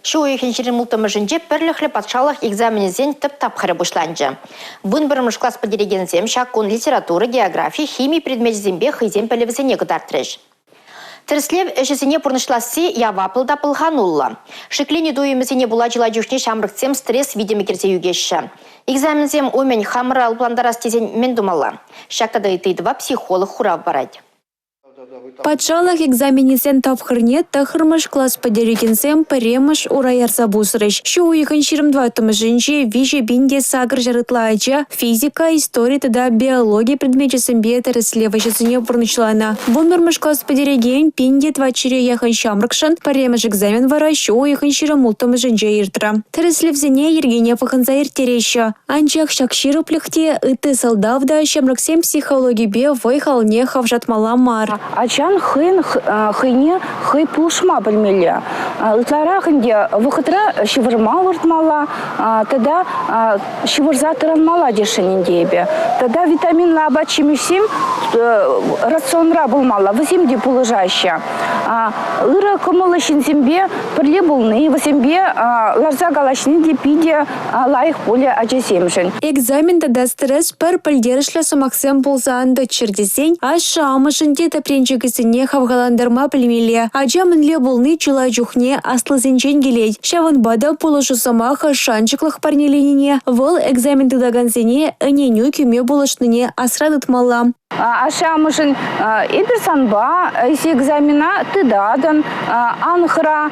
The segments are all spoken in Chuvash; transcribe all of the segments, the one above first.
Ҫу уйӑхӗн 26-мӗшӗнче пӗрлӗхлӗ патшалӑх экзаменӗсен тӗп тапхӑрӗ пуҫланчӗ. 11-мӗш класс пӗтерекенсем ҫак кун литература, географи, хими предмечӗсемпе хӑйсен пӗлӗвӗсене кӑтартрӗҫ. Тӗрӗслев ӗҫӗсене пурнӑҫласси яваплӑ та пӑлхануллӑ. Шикленӳ туйӑмӗсене пула чылай чухне ҫамрӑксем стресс витӗмӗ кӗрсе ӳкеҫҫӗ. Экзаменсем умӗн хамӑра лӑплантарас тесен мӗн тумалла? Ҫак тата ытти ыйтӑва психолог хурав парать. Патшалӑх экзаменӗсен тапхӑрне 9-мӗш класс пӗтерекенсем пӗрремӗш ура ярса пусрӗҫ. Ҫу уйӑхӗн 24-мӗшӗнче 3800 ытла ача физика, истори тата биологи предмечӗсемпе тӗрӗслев ӗҫӗсене пурнӑҫланӑ. 11-мӗш класс пӗтерекен 1400 яхӑн ҫамрӑкшӑн пӗрремӗш экзамен вара ҫу уйӑхӗн 26-мӗшӗнче иртрӗ. Тӗрӗслевсене йӗркене пӑхӑнса ирттереҫҫӗ. Анчах ҫак ҫирӗплӗх те, ытти сӑлтав та ҫамрӑксен психологипе вӑй-халне хавшатмалла мар. Ачан хӑйӗн хӑйне хӑй пулӑшма пӗлмелле. Ытларах ӗнтӗ вӑхӑтра ҫывӑрма выртмалла тата ҫывӑрса тӑранмалла тесшӗн ӗнтӗ эпӗ. Тата витаминлӑ апат-ҫимӗҫсем рационра пулмалла, вӗсем те пулӑшаҫҫӗ. Ырӑ кӑмӑллӑ ҫынсемпе пӗрле пулни, вӗсемпе ларса калаҫни те питӗ лайӑх пулӗ ачасемшӗн. Экзамен тата стресс пӗр пӗлтерӗшлӗ сӑмахсем пулса ан тӑччӑр тесен ашшӗ-амӑшӗн те тӗпренчӗкӗсене хавхалантарма пӗлмелле. Ача мӗнле пулни чылай чухне аслисенчен килет. Ҫавӑнпа та пулӑшу сӑмах шанчӑклӑх парнеленине, вӑл экзамен тытакансене ӗненӳ кӳме пулӑшнине асра тытмалла. Ашшӗ-амӑшӗн эпир санпа эсӗ экзамена тытатӑн, ан хӑра,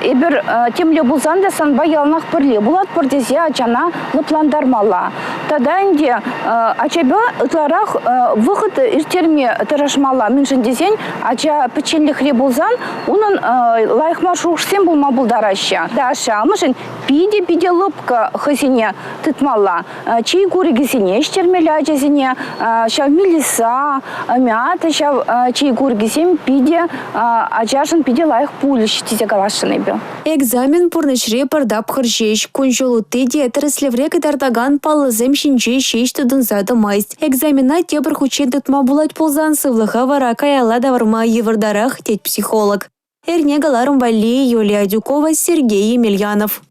эпир темле пулсан та санпа яланах пӗрле пулатпӑр тесе ачана лӑплантармалла. Тата ӗнтӗ ачапа ытларах вӑхӑт ирттерме тӑрӑшмалла, мӗншӗн тесен ача пӗчченлӗхре пулсан унӑн лайӑх мар шухӑшсем пулма пултараҫҫӗ. Ашшӗ-амӑшӗн питӗ-питӗ лӑпкӑ хӑйсене тытмалла. Чей курӑкӗсене ӗҫтермелле ачасене, ҫав мелисса, мята ҫав чей курӑкӗсем питӗ ачашӑн питӗ лайӑх пулӗҫ тесе каласшӑн эпӗ. Экзамен пурнӑҫри пӗр тапхӑр ҫеҫ. Кун-ҫул утти те тӗрӗслевре кӑтартакан паллӑсем ҫинче ҫеҫ тытӑнса тӑмасть. Экзамена тепӗр хутчен тытма пулать пулсан сывлӑха вара каялла тавӑрма йывӑртарах, тет психолог. Эрне кӑларӑм валли Юлия Адюкова, Сергей Емельянов.